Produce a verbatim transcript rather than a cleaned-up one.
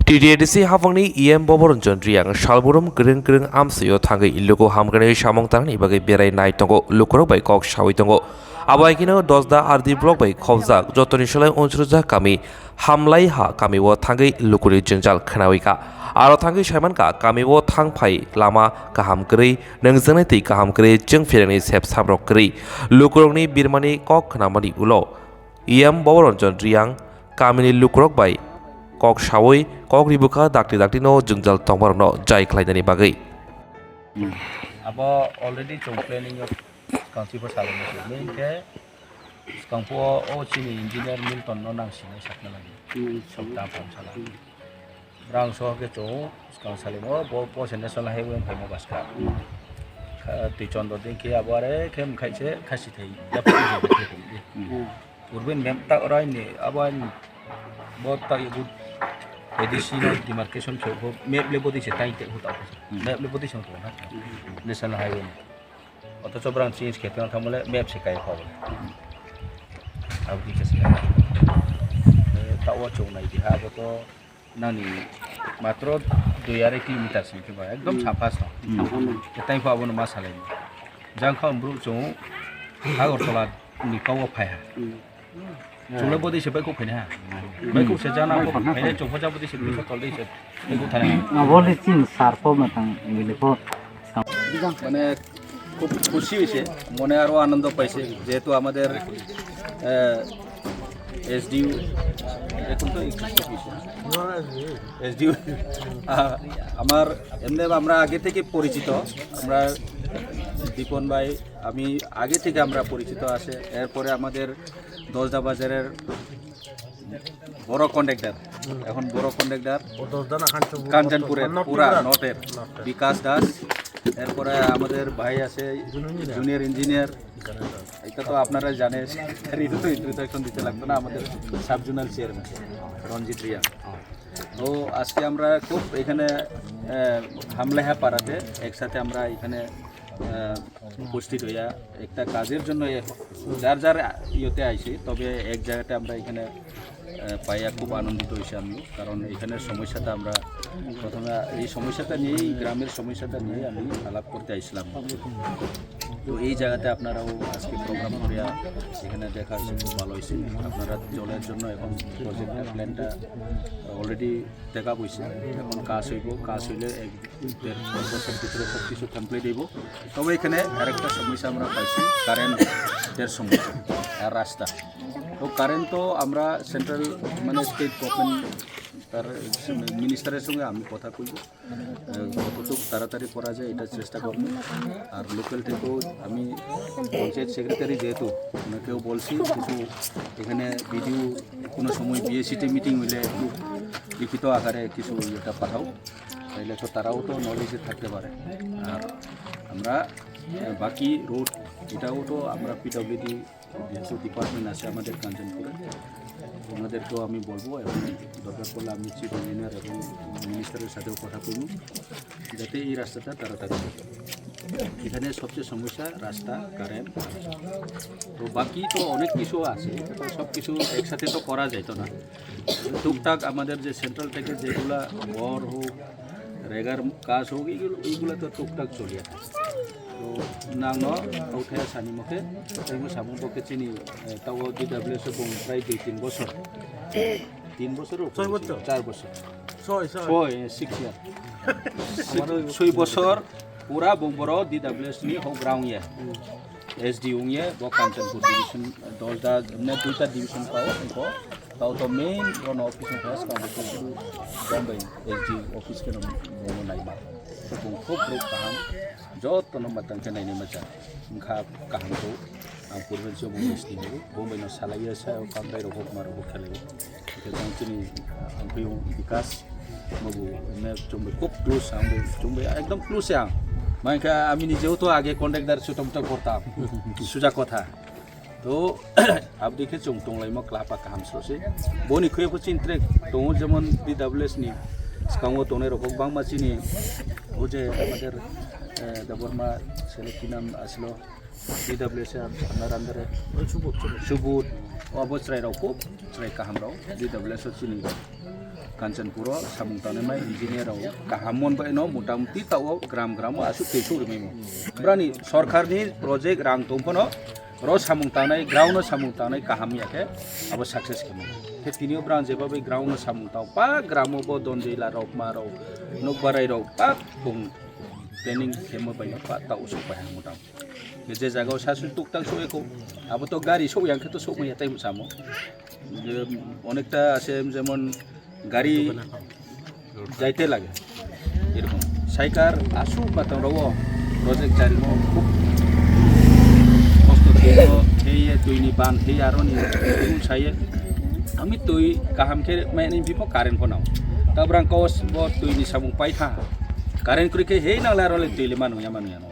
T T A D C hapangni E M Boboranjan Riyang salburum kwrwng kwrwng amsio thangwi luku hamkrai samung tangnani bagwi berai nai tongo, lukurok bai kok sawi tongo. Abo hai kheno Dosda R D block bai khobjak jotoni solai unsrujak kami Hamlaiha kamio thangwi lukuni jwngjal khnawi kha. Aro thangwi saimankha, kamio thangphai lama kaham kwrwi, nungjaknai twi kaham kwrwi, chwng pherangni sep sabrok kwrwi. Lukurokni birmani kok khnamani ulo E M Boboranjan Riyang kamini lukurok bai kok sawi kok ribukha, dakti daktino jwngjal tongmarokno jai khlainani bagwi. Abo already chwng planning o swkang chibo salai main khe swkang po o chini engineer Milton no nang sinai sakna lagi. Sokta pam sala. Brang so ke chwng swkang salimo bo, bo se national highway wng phaimo baska. Twi chondro din khe abo are khe mkhai se khasi thai. Urban map ta orai ni abo ani bo ta ibu A D C no demarcation khe bo map le bodi se tai te huta. Map le bodi se huta. National highway ni. Othocho brang change khe tong thangmale map se kai kho. Abo di khe se. Ta o chwng nai di ha bo to nani matro dui arai kilometer sing khe ba ekdom sapha sa. Tei pha abono ma salai. Jang kha bru chwng Agartala ni kau phai ha. Chwng le bodi se bai kok phai ha. Bai kok se jana kok phai ne chwng pha bodi se bisa tol de se. Bai kok thani. Abo le chin sar po matang gili po. মানে খুব খুশি হৈছে, মনে আরও আনন্দ পাইছে, যেহেতু আমাদের এসডিও এখন তো এসডিও আমার এমনি আমরা আগে থেকে পরিচিত, আমরা দীপন ভাই আমি আগে থেকে আমরা পরিচিত আছে। এরপরে আমাদের দশদা বাজারের বড় কন্ট্রাক্টর, এখন বড় কন্ট্রাক্টর ও দশ দানা কাঞ্চনপুর, কাঞ্চনপুরের পুরা নটের বিকাশ দাস। এরপরে আমাদের ভাই আছে জুনিয়র ইঞ্জিনিয়ার, এটা তো আপনারা জানেন, এটা তো ইন্ট্রোডাকশন দিতে লাগতো না, আমাদের সাব জোনাল চেয়ারম্যান রঞ্জিত রিয়া। তো আজকে আমরা খুব এখানে আহ, হামলাইহা পাড়াতে একসাথে আমরা এখানে আহ, উপস্থিত হইয়া একটা কাজের জন্য এ-, যার যার ইয়েতে আইছি, তবে এক জায়গাতে আমরা এখানে আহ, পাইয়া খুব আনন্দিত হয়েছি আমি, কারণ এখানের সমস্যাটা আমরা প্রথমে এই সমস্যাটা নিয়েই, গ্রামের সমস্যাটা নিয়ে আমি আলাপ করতে আইছিলাম। তো এই জায়গাতে আপনারাও আজকে প্রোগ্রাম করিয়া এখানে দেখা হয়েছে, খুব ভালো হয়েছে। আপনারা জলের জন্য এখন প্রজেক্টটা, প্ল্যানটা অলরেডি টেক আপ হয়েছে, এখন কাজ হইব, কাজ হইলে এক দেড় বছর ভিতরে সব কিছু কমপ্লিট হইব। তবে এখানে আরেকটা সমস্যা আমরা পাইছি, কারেন্টের সমস্যা আর রাস্তা। তো কারেন্ট তো আমরা সেন্ট্রাল, মানে, স্টেট গভর্নমেন্ট, তার মিনিস্টারের সঙ্গে আমি কথা কইব, আহ, কতটুকু তাড়াতাড়ি করা যায় এটা চেষ্টা করব। আর লোকাল থেকেও আমি পঞ্চায়েত সেক্রেটারি যেহেতু, ওনাকেও বলছি কিছু এখানে ভিডিও কোনো সময় বিএসিটি মিটিং হইলে একটু লিখিত আকারে কিছু এটা পাঠাও, তাইলে তো তারাও তো নলেজে থাকতে পারে। আর আমরা আহ, বাকি রোড, এটাও তো আমরা পিডব্লিউডি যেহেতু ডিপার্টমেন্ট আছে আমাদের কাঞ্চনপুরে, ওনাদেরকেও আমি বলবো এবং দরকার পড়লে আমি চিফ ইঞ্জিনিয়ার এবং মিনিস্টারের সাথেও কথা বলবো, যাতে এই রাস্তাটা তাড়াতাড়ি হয়। এখানে সবচেয়ে সমস্যা রাস্তা, কারেন্ট। তো বাকি তো অনেক কিছু আছে, তো সব কিছু একসাথে তো করা যাইতো না। টুকটাক আমাদের যে সেন্ট্রাল থেকে যেগুলা বর হোক, রেগার কাজ হোক, এইগুলো, এইগুলো তো টুকটাক চলিয়া থাকে। তো nangno kauthaya sani mokhe, teibo samung bo khe chini, eh, tao DWS o bung prai dui tin bosor. Tin bosor o? Char bosor. Char bosor. Soi, soi. Soi, eh, six year. Six, soi bosor pura bung boro DWS ni hok ground ya. S D wngye bo Kanchanpur division, Dosda, ne duita division pao, bo tao to main bono office wngkha Kanchanpur, Bombay S D office khe no bono naima. Bung khub bwrwi kaham, joto no matang khe nainai macha, wngkha kaham kho, ang purbe se bo S D bo, Bombay no salaiya sa, o kambai rok hokma rok bo khelaiyo. Hwnkhe tong chini, ah, amphi Bikas, bobo, ene chumbai khub close, ang bo chumbai ekdom close ang. Mankha ami nijeoto age contractor se tomta kortam. Suja kotha. To, abdi khe chwng tonglaimo klapa kaham sose. Boni khuyaphu chintre tongo jemon D W S ni. Skango tongnai rok bangma chini. O je amader, eh, Debbarma sele ki nam aslo. D W S R, আপনার under এ ওই সুবোধ, সুবোধ। Subodh, Obo chwrai rok kuk chwrai kaham rok D W S o chini Kanchanpur o samung tangnai mai engineer rok kaham mon bai no motamuti ta o gram gram o aswk tei suk rimai mo. Brani sorkar ni project rang tong phano ro samung tangnai ground no samung tangnai kaham ya khe abo success khe mo. Khe tini o brang jeba bai ground no samung tang pa gram o bo donjila rok ma rok nok barai rok pa bung planning khe mo bai no pa ta usuk bai ha motam. Je jaga o sasu tuk tak suk eko abo to gari suk yang khe to suk mai ya tai mo samo. Onekta asem jemon gari jaite lage. Erokom saikar aswk batang rogo project chari mo khub kosto thwiyo thwiye twini ban thwiye aroni saye ami twi kaham khe mai ni bipo current pho nang. Tabrang kos bo twini samung pai tha current kri khe hei nang la role twi le manu ya manu ya no.